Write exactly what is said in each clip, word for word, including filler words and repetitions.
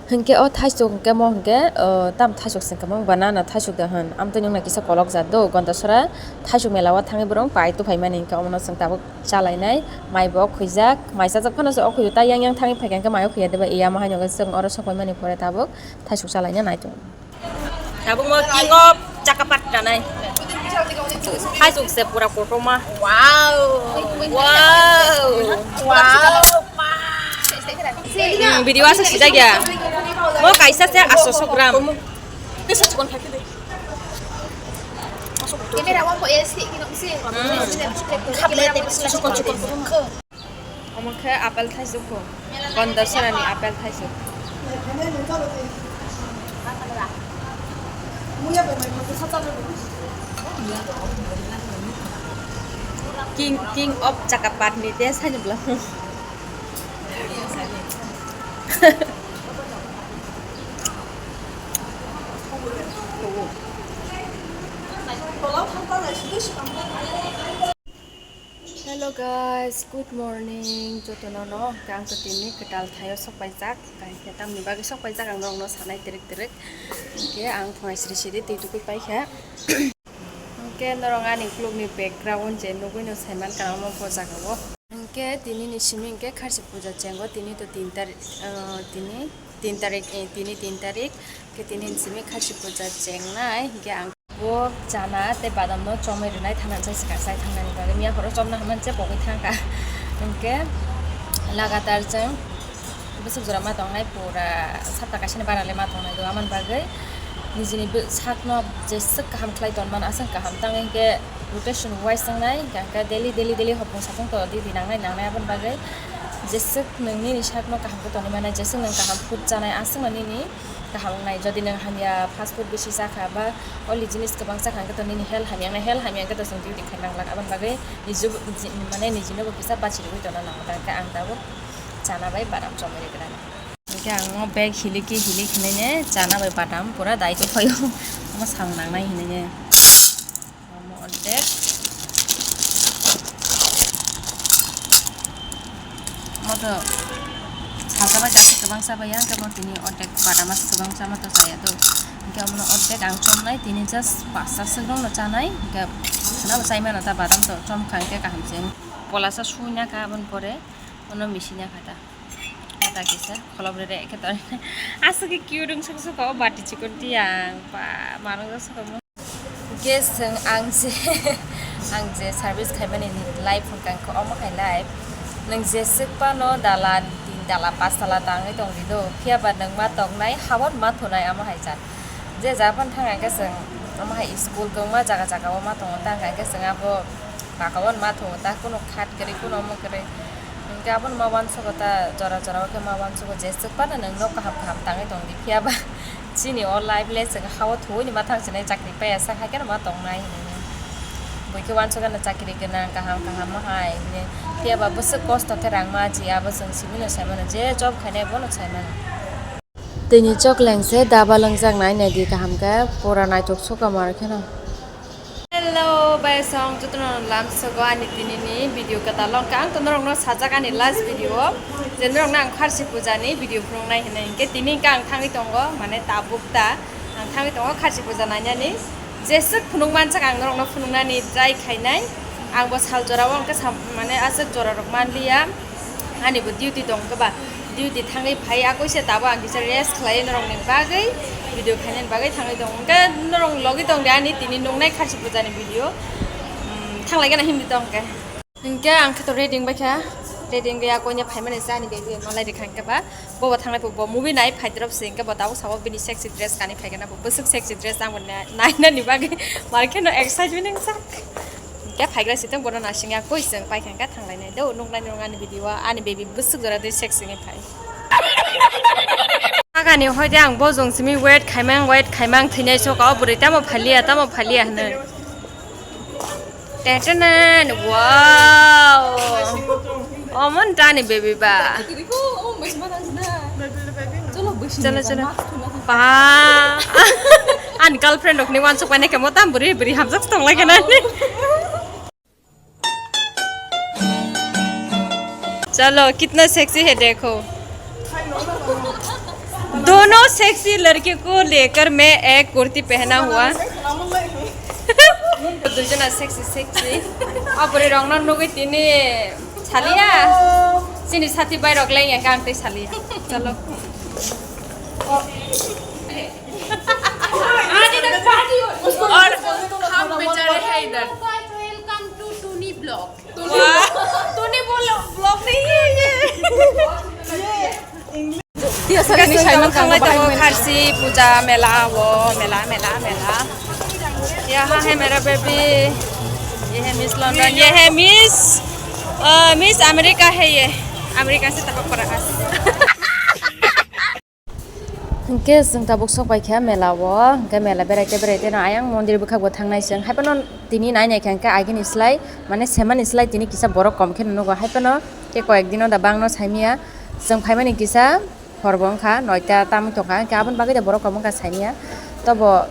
Hinkhe o thaisuk hinkhe mo hinkhe, o, tam thaisuk se hinkhe mo banana thaisuk da hwn. Amtwi nwngno kisa kolok jat do, Gondasora thaisuk mela o thangwi borok pai tuphai mani hinkhe omono chwng tabuk chalainai. Mai bo o khwijak, mai chajak phano se o khwiyo ta yang yang thangwi phaikha hinkhe mai o khwiya deba iya mo haino chwng oro sok pai mani pore tabuk thaisuk chalaina naitung. Tabuk mo king of chakapat tanai. Hai suk se pura kotorma. Wow. Wow. Wow. Hmm, video asa sijak ya. Mo kaisa se aso so gram. Camera one point eight sih, kino sih. Hmm. Khablai tei chukon chukon. Omo khe apple thaisuk kho. Gondasora ni apple thaisuk. King, king of chakapat ni de sani bla. Hello guys, good morning. Jotono no, hwnkhe ang to tini kwtal thaio sok paijak. Kaisa tamni bagwi sok paijak ang norokno sanai twrwk twrwk. Hwnkhe ang phunai siri siri twi tubui paikha. Hwnkhe norok ani ukulukni background je nugwi no saiman kana omo bo jaga o. Hwnkhe tini ni simi hwnkhe kharsi puja chengo, tini to tin tarik, ah, tini tin tarik, eh, tini tin tarik, hwnkhe tini ni simi kharsi puja chengnai, hwnkhe ang Bo chana tei badam no chomwi rwnai thana jai swkang chai thangnani bagwi. Miya horo chomna hwnmani se pogwi thangkha. Hinkhe lagatar chwng bwswk jora ma tongnai pura sapta kaisani bara le ma tongnai do. Amoni bagwi nijini bw-, sakno jeswk kaham khlai tonmani aswk kaham tangwi hinkhe rotation wise wngnai. Hinkhe daily, daily, daily hopung sapung to di di nangnai, nangnai aboni bagwi jeswk nwng nini sakno kaham khe tonwi manai, jeswk nwng kaham food chanai aswkno nini kaham wngnai. Jodi nwng hamya fast food bisi chakha ba oili jinis kwbang chakha hwnkhe to nini health hamya wngnai, health hamya hwnkhe to chwng duty khaina nanglak. Aboni bagwi niji, ji-, mane nijino bo kisa bachi rwgwi tongna nango. Tangkhe ang tabuk chana bai badam chomwi rwgwna. Hwnkhe ang o bag hilikhe hilik hinwi ne chana bai badam pura dai tongphaio. Omo samung nangnai hinwi ne. Omo ordek. Moto salsa bai dasi kwbang sa bai ya, hwnkhe mo tini ordek badam as kwbang sa moto chaya do. Hwnkhe omono ordek ang chomnai, tini just pasta swk rokno chanai, hwnkhe khwnabo chai mano ta badam to chomkha hwnkhe kaham se. Polasa suina kha aboni pore ono misina kha ta. Kata kisa kholop rere khe to aswk khe cute wng suk suk o bati chikon tiyang ba manung jak suk o. Hwnkhe chwng ang je, ang je service khaimani life hwnkha hwnkhe omo hai life. Nwng jeswk phano dalan tin tala pas tala tangwi tongdi do, phiya ba nwng ma tongnai, habon ma thunai omo hai jat. Je ja phano thang hwnkhe chwng omo hai school kwbangma jaga jaga o ma tongo, tang hwnkhe chwng abo baka o ma tongo, ta kuno khat kwrwi, kuno omo kwrwi. Hwnkhe abono ma uansugo ta jora jora o khe ma uansugo, jeswk phano nwng nok kaham kaham tangwi tongdi, phiya ba Chini o life le chwng ha-o thuwi ni ma thang sinai chakri paiya sak hai kheno ma tongnai hinwi. Bui khe uansukgano chakri gwnang kaham kaham ma hai hinwi. Phiya ba bwswk kosto khe rang ma ji abo chwng simi no sai mano je job khainai bono sai mano. Tini chokleng se daba lwngjak nai nai di kaham khe pura naithok sukha mar kheno. Hello, bai song jotono lamsogo ani tini ni video kwtal long kha. Ang to norok no sajak ani last video o je norok no ang kharsi puja ni video phunuk nai hinwi hinkhe tini hinkhe ang thangwi tongo mane tabuk ta ang thangwi tongo kharsi puja nainani jeswk phunuk mansak ang norok no phunuk nani try khainai ang bo sal jora o hinkhe sam mane aswk jora rok manliya ani bo duty tong khe ba. Duty thangwi phai, a koise tabuk ang kisa rest khlai norokni bagwi, video khainani bagwi thangwi tongo. Hwnkhe norok logi tong di ani tini nuknai kharsi puja ni video. Hmm, thanglai gana himdi tong khe. Hwnkhe ang khe to ready wngbai kha. Ready wngwi a koine phaimani se ani baby nolai rikha hwnkhe ba. Bobo thanglai bo movie nai phai drop se hwnkhe bo tabuk sabo bini sexy dress kanwi phai gana bo bwswk sexy dress ang bo na-, nainani bagwi. Mar kheno excitement wngsak. Hwnkhe phaigra sitwng bono nasingya koi chwng paikha hwnkhe thanglainai do nuknai nung ani video o ani baby bwswk jora tei sexy wngwi phai. Agani hoi de ang bojong simi wait khaimang wait khaimang thwinai soka o bwrwi tamo phaliya tamo phaliya hwnwi. Tetenan, wow. Omo ni tani baby ba. Chalo, chalo. Ba. Ani girlfriend rokni wansuk paine kemo tam buri buri hamjak tong lai kena. Chalo, kitna sexy hai dekho. दोनों सेक्सी लड़की को लेकर मैं एक कुर्ती पहना हुआ। Duijona sexy sexy. Aboni rokno nugwi tini saliya. Chini sati bai rok leng yang kang tei saliya. Chalo. और हम बेचारे हैं इधर। Welcome to Tuni vlog. Tuni vlog नहीं है ये. Kharsi puja mela wo, mela, mela, mela. यहाँ है मेरा बेबी, ये है मिस लंदन, ये है मिस, अ, मिस अमेरिका है ये, अमेरिका से टपक पड़ा है. Hwnkhe chwng tabuk sok paikha mela o, hwnkhe mela beraite beraite no ayang mondir bwkhak bo thangnai chwng, haiphano tini nai naikha hwnkhe agini slai, mane semani slai tini kisa borok kom khe nugo, haiphano tei koyek dino da bangno saimanya chwng phaimani kisa. Hor bo wngkha noita tamwi tongkha, hwnkhe aboni bagwi da borok kom wngkha saimanya. Tobo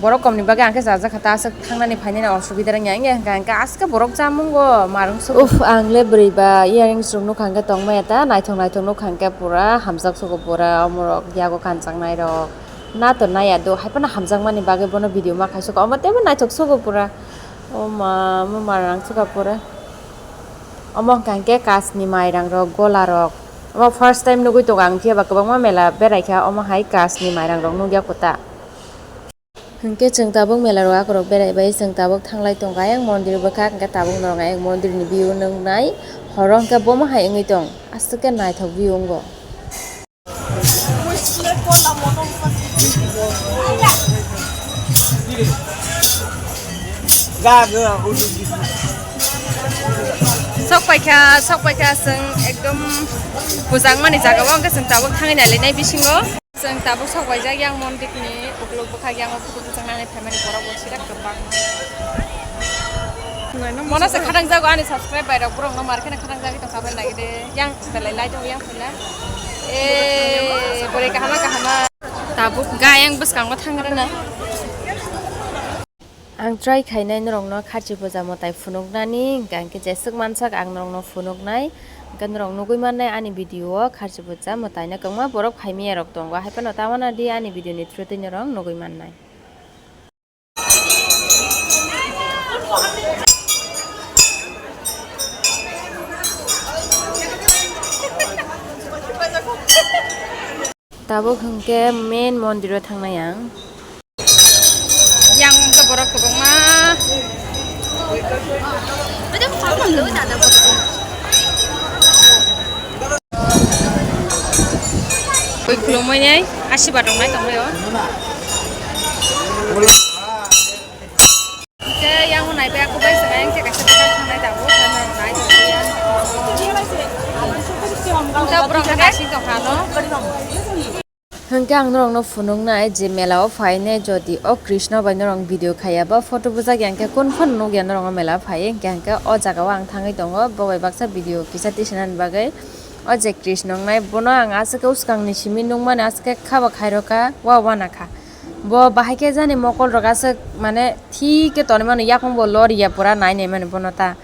borok komni bagwi ang khe chajakha ta aswk thangnani phainani osubida wngya wngya hwnkha hwnkhe aske borok chamungo marwng sugo. Uff, ang le bwrwi ba earrings rok nukha hwnkhe tongmaya ta naithok naithok nukha hwnkhe pura hamjak sugo pura omorok yago kanjaknairok. Na to naiya do haiphano hamjakmani bagwi bono video ma khaisugo omo teibo naithok sugo pura. O ma, omo marwng sukha pura. Omo hwnkha hwnkhe kachni mairangrok golarok. Omo first time nugwi tongo ang, phiyaba kwbangma mela beraikha, omo hai kachni mairangrok nukya kota. Hwnkhe chwng tabuk mela rok akorok berai bai chwng tabuk thanglai tongkha ayang mondir bwkhak, hwnkhe tabuk norok ayang mondir ni view nuknai. Horo hwnkhe bomo hai wngwi tong, aswk khe naithok view wngo. Sok paikha, sok paikha chwng ekdom bujak mani jaga o, hwnkhe chwng tabuk thangwi nailainai bisingo. Chwng tabuk sok paijak yang mondir ni ukuluk bwkhak, yang o photo bwchang nani phaimani borok bo sirak kwbang. Mono se khatang jago ani subscribe bai rok, borok no mar kheno khatang jagwi tongkha bai lagi de. Yang belai lai tongo yang phaila. Eh, bwrwi kahama kahama. Tabuk ga yang bwskango thangrana. Ang try khainai norokno kharchi puja mwtai phunuknani, hwnkhe ang khe jeswk mansak ang norokno phunuknai, hwnkhe norok nugwi mannai ani video o kharchi puja mwtaino kwbangma borok phaimaya rok tongo, haiphano tamana di ani video ni through twi norok nugwi mannai. Tabuk hwnkhe main mondir o thangnai ang. Yang wngkha borok kwbangma. Koi khulumui nai asiba tongnai tonglaio. Khe yang nai bai aku bai swngai khe kaisa bwkhak thangnai tabuk, nai tongkhe yang. Borok khe naising tongkha no. Hwnkhe ang norokno phunuknai je mela o phainai jodi o Krishna bai norok video khaiya ba photo bujak ya hwnkhe kun phano nukya norok o mela phaiwi hwnkhe hwnkhe o jaga o ang thangwi tongo bo bai baksa video kisa tisanani bagwi. O je Krishna wngnai bono ang aswk khe swkangni simi nukmani aswk khe khabo khairokha wa wanakha. Bo bahai khe jani mokol rok aswk mane thik khe tonwi mano, yakung bo loriya pura nai nai mani bono ta.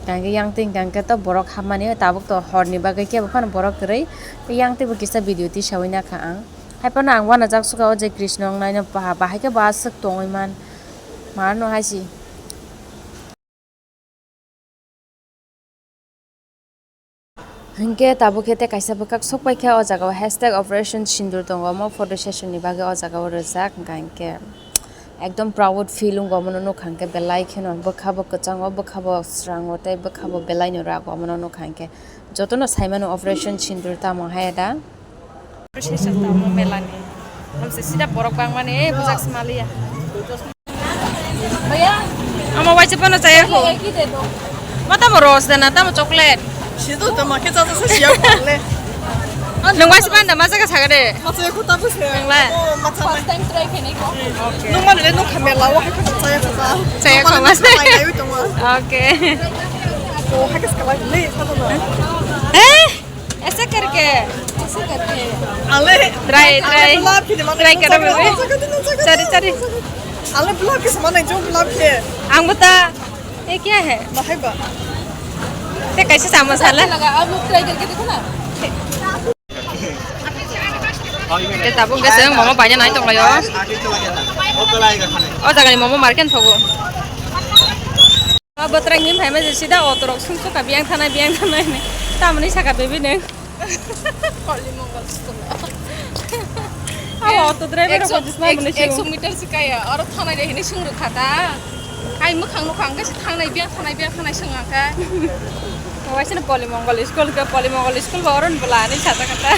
Hwnkhe yang twi hwnkhe to borok hapmani tabuk to horni bagwi khe bo phano borok kwrwi. Yang twi bo kisa video tisawi nakha ang. Haiphano ang wanajak sukha o je Krishna wngnai no bahai khe bo aswk tongwi man. Mano hai si. Hwnkhe tabuk khe tei kaisa bwkhak sok paikha o jaga o hashtag operation sindur tongo omo photo session ni bagwi o jaga o rwjak hwnkha hwnkhe ekdom proud feel wngo omono nukha hwnkhe belai kheno bwkha bo kwchango bwkha bo srango tei bwkha bo belai no rago omono nukha hwnkhe jotono saimano operation sindur tamo hai da. Procession tamo melani. Hamse sida borok bangmani, eh, bujak se maliya. Bhaiya. Ama waisa pano chaya ko. Eki de do. Mata mo rose dana, tamo chocolate. Sido tamo ke chacha sa siya ko le. Nung waisa panda macha ka saga de. Macha ko tabu se. Nung la. Oh, macha. First time try kene ko. Okay. Nung ma le nung khamela wa ka chaya ko ba. Chaya ko ma. Lai lai to ma. Okay. Oh, ha ka ska lai le sa to. Eh? ऐसा करके, ऐसा करके। अले, try, try। अले, बुला फिर माने try करो बेबी। चल, चल। अले, बुला के सामान है, जो बुला के। आंग बता, ये क्या है? बाहर बा। ते कैसे समोसा ला? लगा, अब लोग try करके देखो ना। Tei tabuk hwnkhe chwng momo baina nai tonglaio. O jagani momo market thogo. O bwtrang him phaima je sida auto rok sumsok kha biyang thanai biyang thanai hinwi. Tamoni saka baby nung. Koli Mongol school. Abo auto driver rok bojisma mwnwi singo. Ekso meter se kaya, oro thanai de hinwi swngrwkha ta. Hai mwkhang nukha hwnkhe se thangnai biyang thanai biyang thanai swngkha. Waisano Poli Mongol school khe, Poli Mongol school bo oro ni bwla hinwi sajak kha ta.